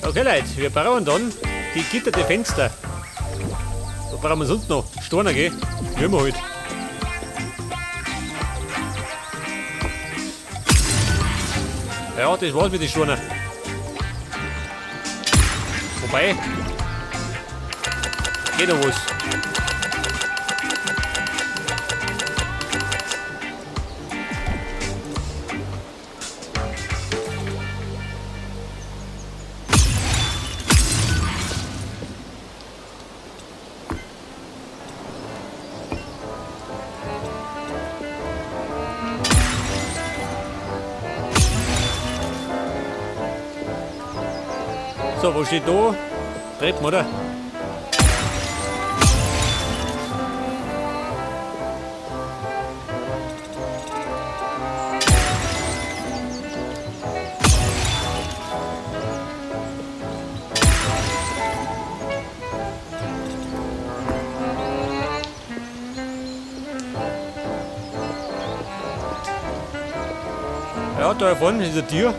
Okay, Leute, wir brauchen dann gegitterte Fenster. Was brauchen wir sonst noch? Steine, gell? Nehmen wir halt. Ja, das war's mit den Steinen. Wobei, geht noch was. So, wo steht da? Treppen, oder? Ja, da vorne ist ein Tier.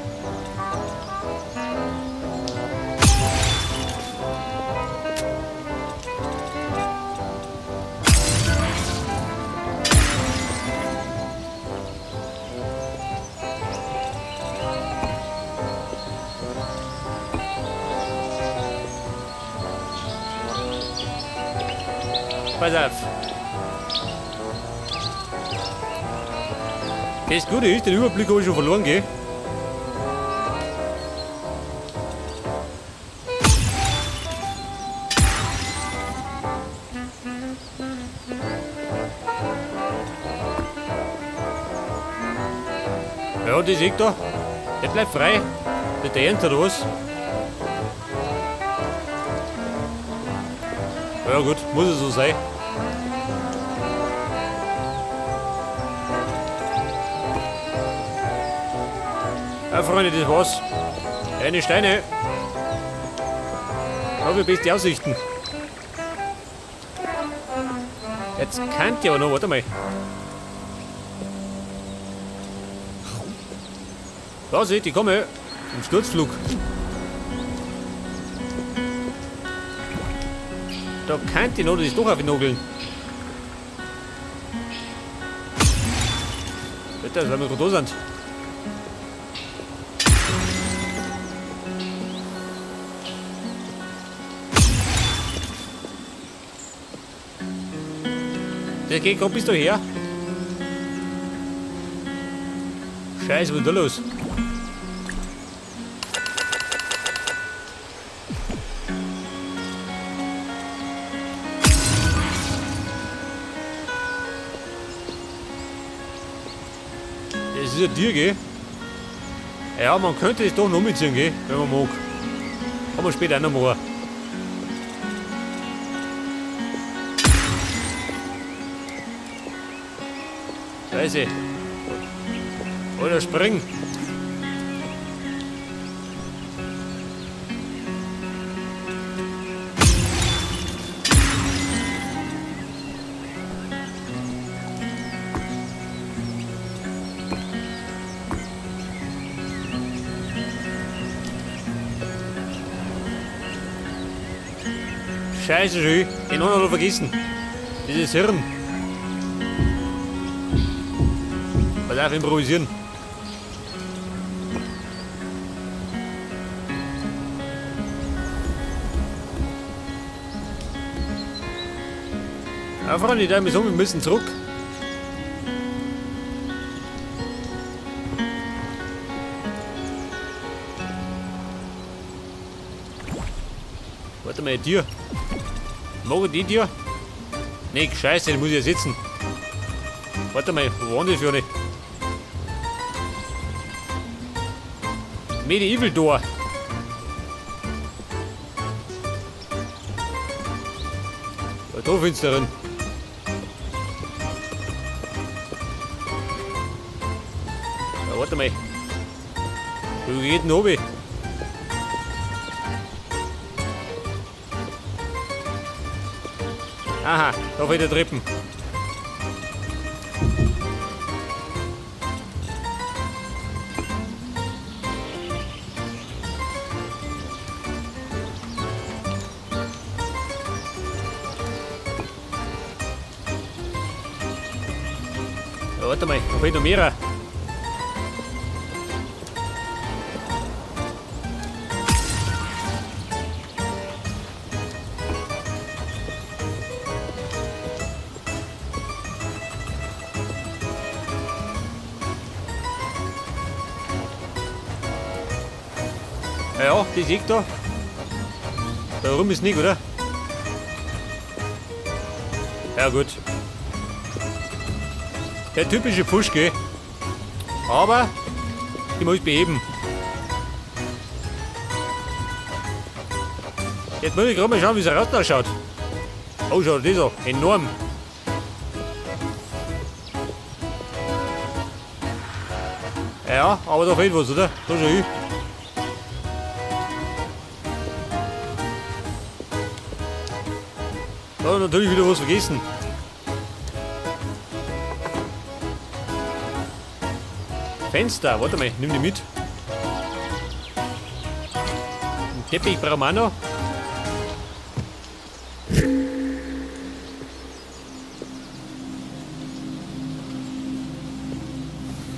Pass auf. Das Gute ist, den Überblick habe ich schon verloren, gell? Ja, das ich da. Der bleibt frei. Der Ernst oder was? Ja gut, muss es so sein. Ja, Freunde, das war's. Eine Steine. Dafür beste Aussichten. Jetzt kann ich aber noch, warte mal. Da seht ich komme. Im Sturzflug. Da kann ich noch das doch aufnageln. Bitte, weil wir gerade da sind. Der geht gerade bis daher. Scheiße, was ist da los? Das ist ein Tier, gell? Ja, man könnte es doch noch mitziehen, gell? Wenn man mag. Kann man später auch noch machen. Scheiße. Oder spring. Scheiße, schön. Den haben wir noch vergessen. Dieses Hirn. Pass auf, improvisieren. Ja, Freunde, ich mir sagen, wir müssen zurück. Warte mal, die Tür. Mag ich die Tür? Nee, scheiße, die muss ich ja sitzen. Warte mal, wo waren das für eine? Medieval Door. Ja, da findest du drin. Ja, warte mal. Wo geht denn oben? Aha, da fehlt der Treppen. Ja, warte mal, da fehlt noch mehr. Ja, das sehe ich da. Da rum ist nicht, oder? Ja gut. Der typische Pfusch, gell? Aber ich muss beheben. Jetzt muss ich gerade mal schauen, wie es raus ausschaut. Oh, schaut das an. Enorm. Ja, aber da fehlt was, oder? Da schau ich. Da hab ich natürlich wieder was vergessen. Fenster, warte mal, nimm die mit. Einen Teppich brauchen wir auch noch.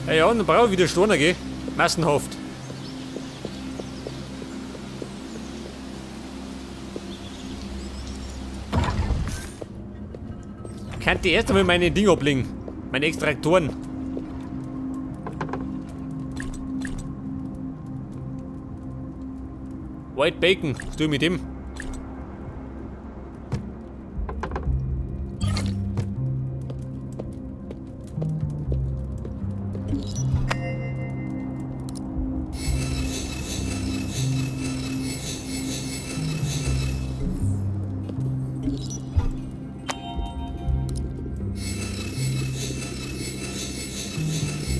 Ja, ja, dann brauche ich wieder Steine, gell? Massenhaft. Kann die erst einmal meine Dinge ablegen. Meine Extraktoren. White Bacon, was tue ich mit dem?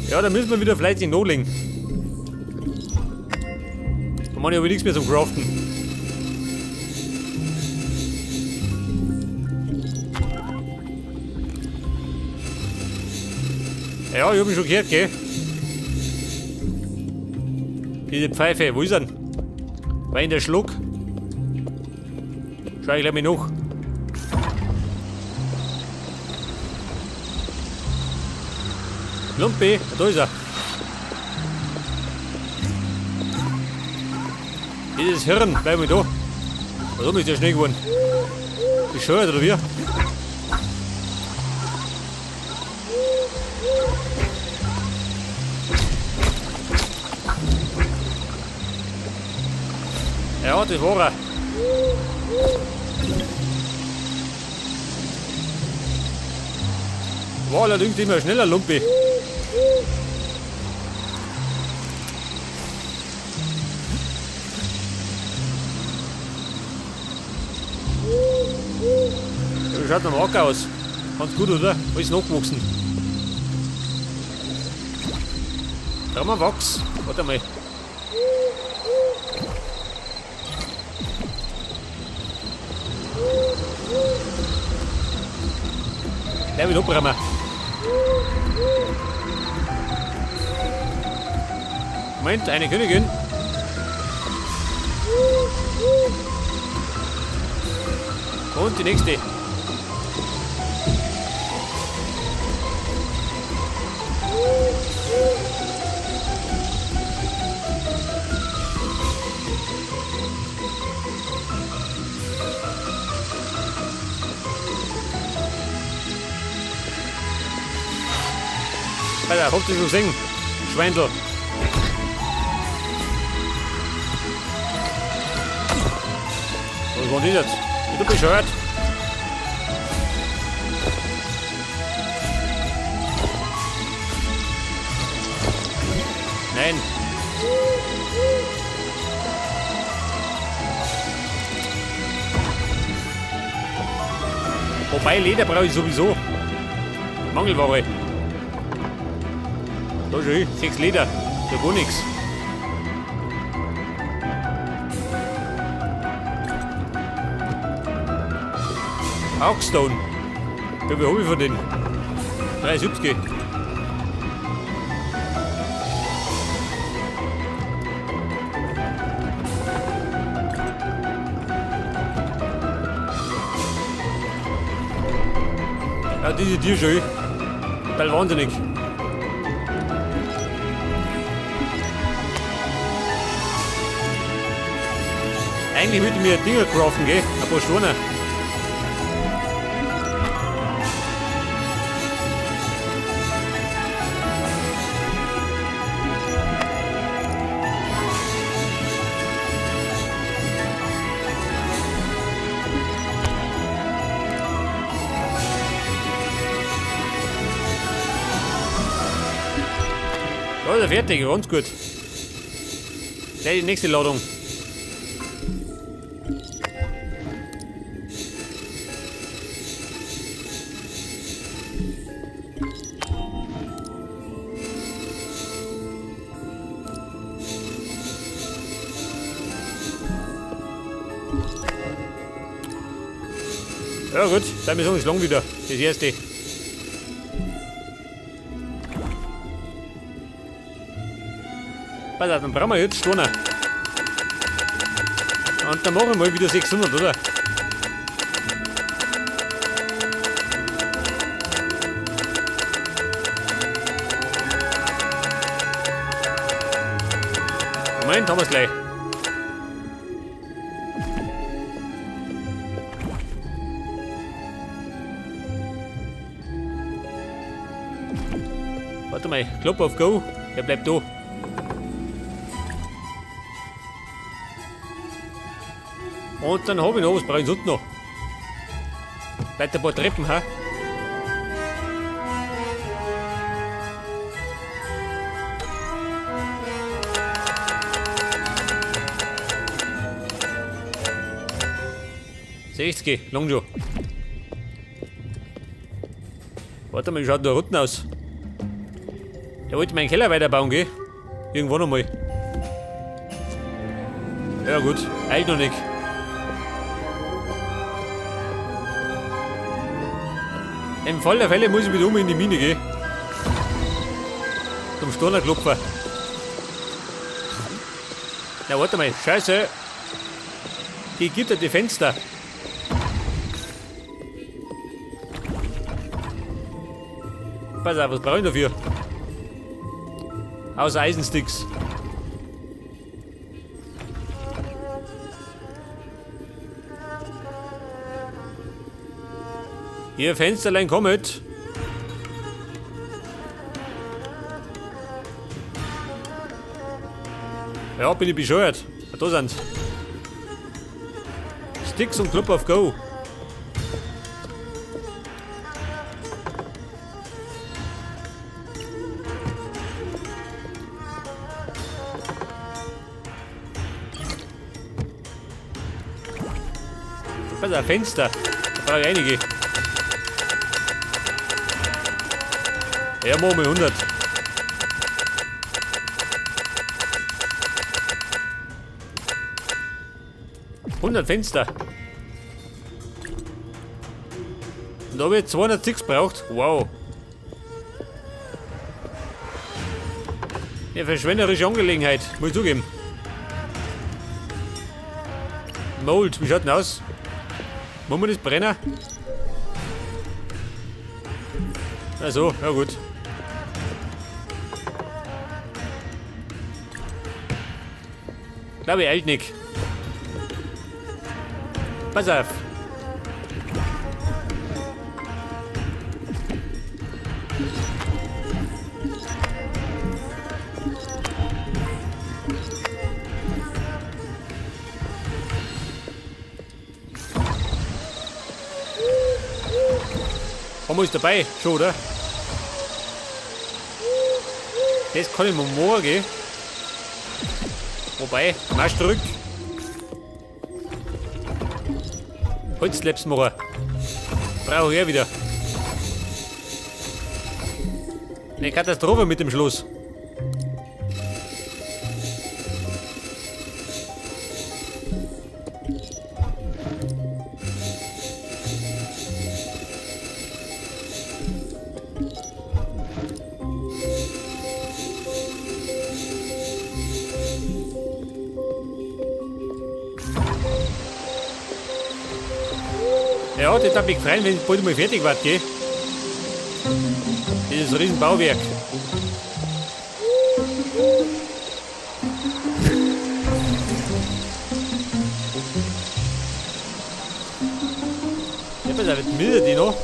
Ja, da müssen wir wieder fleißig nachlegen. Da mach ich aber nichts mehr zum Craften. Ja, ich hab mich schon gehört, gell? Diese Pfeife, wo ist er denn? War in der Schluck. Schau ich gleich mal nach. Lumpi, da ist er. Dieses Hirn, bleib mal da. Warum ist der schnell geworden? Bescheuert oder wie? Ja, das war er. War allerdings immer schneller, Lumpi. Ja, schaut am Acker aus. Ganz gut, oder? Alles nachgewachsen. Da haben wir Wachs. Warte mal. Der wird abräumen. Moment, eine Königin. Und die nächste. Alter, habt ihr schon gesehen? Schweindel. Was war denn das jetzt? Bist du bescheuert? Nein. Wobei, Leder brauche ich sowieso. Mangelware. Da schon, 6 Leder. Ja, gar nichts. Oakstone. Ja, wie hab ich von denen? 73. Ja, diese Tier schon. Total wahnsinnig. Eigentlich würde ich mir Dinger craften, gell? Ein paar Steine. Da ist er fertig, ganz gut. Gleich die nächste Ladung. Ja gut, dann ist es lang wieder. Das erste. Pass auf, dann brauchen wir jetzt Steine. Und dann machen wir mal wieder 600, oder? Moment, haben wir's gleich. Warte mal, Klopp auf Go, der bleibt da. Und dann hab ich noch was, brauche ich sonst noch? Vielleicht ein paar Treppen, ha? 60, lang schon. Warte mal, wie schaut da unten aus? Der wollte meinen Keller weiterbauen, gell? Irgendwann einmal. Ja gut, eigentlich noch nicht. Im Fall der Fälle muss ich wieder um in die Mine gehen. Zum Stoner klopfen. Na warte mal, scheiße. Die Gitter, die Fenster. Pass auf, was brauche ich dafür? Außer Eisensticks. Ihr Fensterlein kommet. Ja, bin ich bescheuert. Da sind Sticks und Club of Go. Pass auf, Fenster. Da brauche ich einige. Ja, machen wir 100. 100 Fenster. Und da habe ich 206 braucht. Wow. Eine verschwenderische Angelegenheit, muss ich zugeben. Mold, wie schaut denn aus? Wollen wir das brennen? Also, ja gut. Glaube ich eilt nicht. Pass auf. Haben wir uns dabei? Schon, oder? Das kann ich mir morgen. Wobei, Marsch zurück. Holzlaps machen. Brauche ich auch wieder. Eine Katastrophe mit dem Schloss. Ja, das hat mich gefreut, wenn es bald mal fertig wird, gell? Dieses Riesenbauwerk. Pass auf, jetzt müssen die noch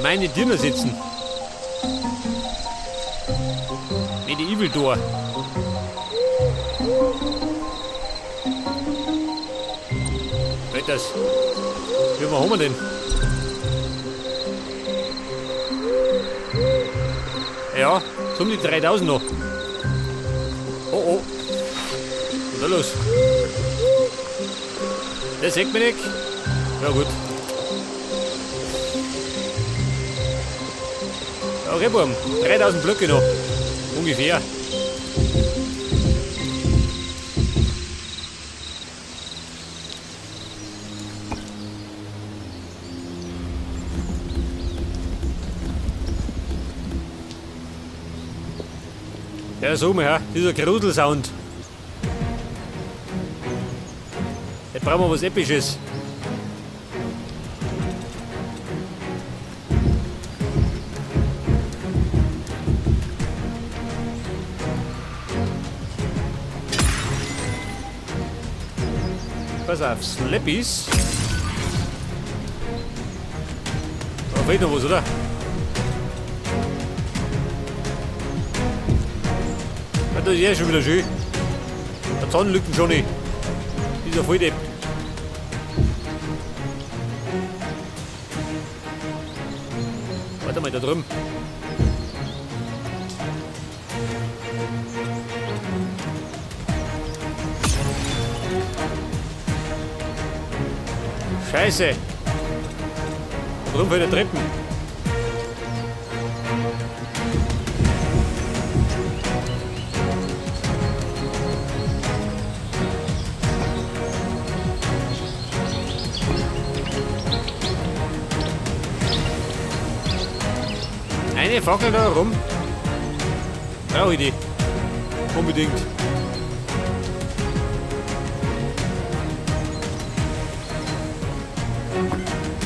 meine Dirne sitzen. Medieval Door. Das. Wie viel haben wir denn? Ja, so um die 3000 noch. Oh oh. Was ist da los? Der sieht mich nicht. Ja gut. Okay, Burm. 3000 Blöcke noch. Ungefähr. Ja, so mal, ja. Dieser Gruselsound. Jetzt brauchen wir was Episches. Pass auf, Slappies. Da fehlt noch was, oder? Ja, das ist ja schon wieder schön. Der Zahnlücken schon nicht. Dieser Volldepp. Warte mal, da drüben. Scheiße. Da drüben fehlt der Treppen. Eine Fackel da rum. Brauche ich die. Unbedingt.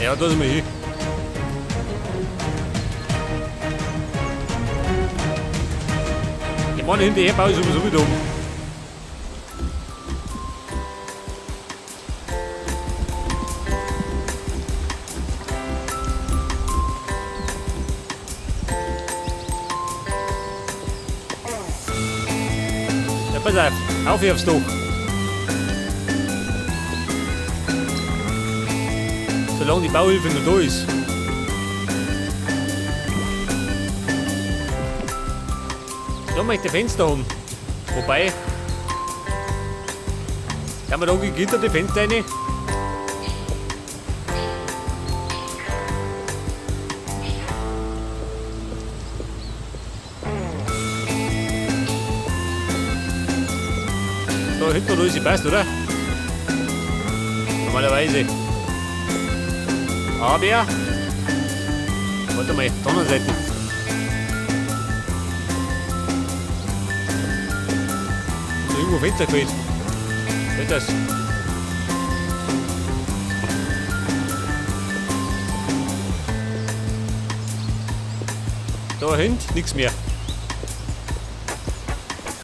Ja, da sind wir hin. Ich meine, hinterher baue ich sowieso wieder um. Ja, pass auf, auf aufs Dach. Solange die Bauhilfe noch da ist. Da möchte ich Fenster haben. Wobei, haben wir da gegitterte Fenster rein? Da hinten hat alles passt, oder? Normalerweise. Aber, warte mal, auf der anderen Seite. Da irgendwo Fenster gefehlt. Seht das? Da hinten nichts mehr.